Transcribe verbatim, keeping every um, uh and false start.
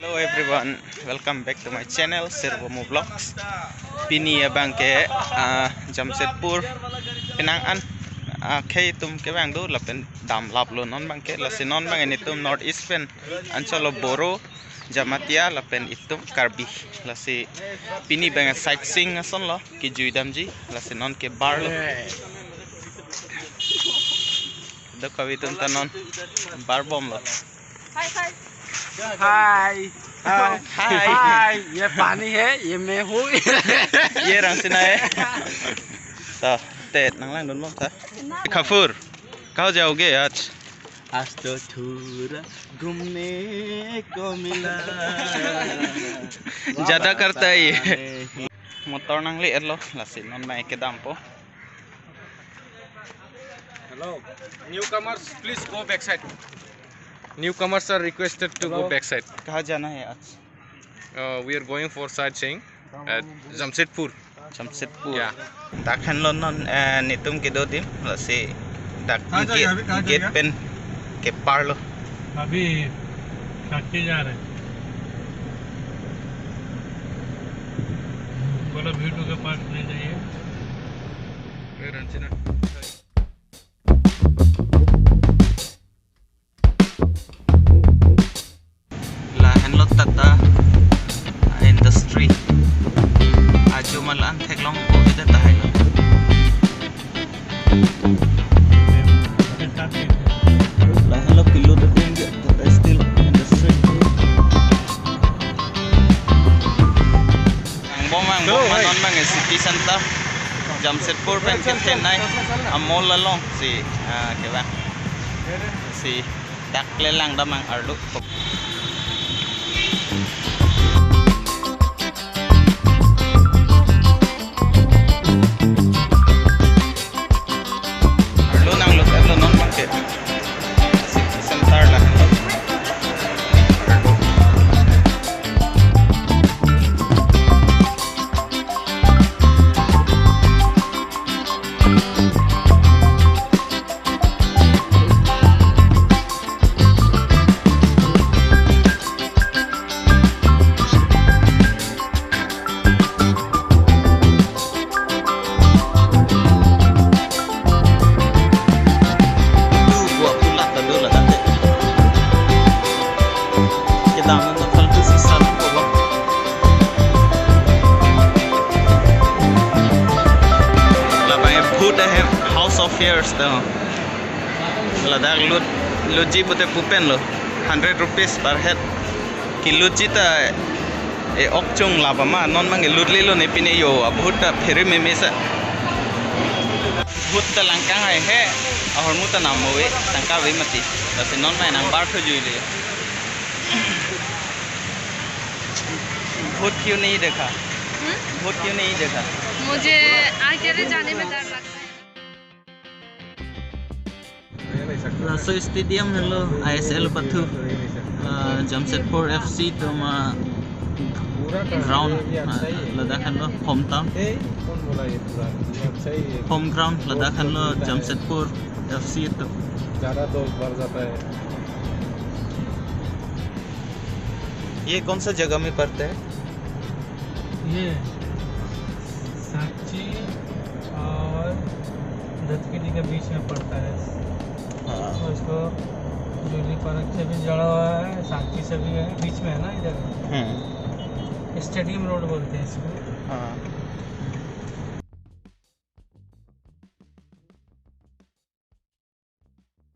Hello everyone, welcome back to my channel Sirvomo Vlogs. Pini abang ke ah, Jamshedpur penang an ah, khei atum kevang do lapen damlaplo non abang ke, lasi non abang nelitum North East pen anchot lo, Boro, Jamatia lapen itum Karbi. Lasi pini abang sightseeing asonlo, kejui damji, lasi non ke barlo. Dok kavi atum ta non barbomlo. हाय, हाय। हाय। हाय। हाय। ये पानी है, ये मैं हूँ। ये रंगसिना है। तो, ते, nang langdun bom ta. Khapur, कहाँ जाओगे आज? आज तो थोड़ा घूमने को मिला। ज्यादा करता है ये। Motor nangle-etlo, lasi non abang ke dampo. Hello. Newcomers, please go backside. Newcomers are requested to go backside. कहाँ जाना है आज? Uh, we are going for sightseeing at Jamshedpur. Jamshedpur. Yeah. Dak henlo non eh, nelitum kedo adim, lasi dak gate pen keparlo. अभी काटके जा रहे हैं। बोला भीटू के पास ले जाइए। Lahenlo Tata Industry. Ajo malan theklong ko ida tahailo. Lahenlo kilo de Tata Steel Industry. Angbong angbong, non abang city center. Jamshedpur pen ke Chennai a mall along si ah, kevang. Si dak le langdam abang arlo. Arlo nanglut, arlo non abang ke. Center la. Labang e bhut ahem, House of Fairs to. Ladak lut, lutji pute pupenlo, hundred rupees per head. Kelutji ta e-ok chung lap ma, non abang kelut lelo ne pine yo, abhut ta phere meme sa. Bhut ta langkang hai he, ahormu ta nam ave, tangka ave mati. Lasi non abang nang bar tho jui le. भूत क्यों नहीं देखा? हम्म? भूत क्यों नहीं देखा? मुझे आगे जाने में डर लगता है। Laso stadium henlo I S L pathu, ah, Jamshedpur F C atum a ground, ah, ladak henlo hometown. Home ground ladak henlo Jamshedpur F C atum. ये कौन सा जगह में पड़ता है? ये सांची और धतकीडी के बीच में पड़ता है। हाँ। और इसको जूली पार्क से भी जुड़ा हुआ है, सांची से भी है, बीच में है ना इधर। हम्म। स्टेडियम रोड बोलते हैं इसको। हाँ।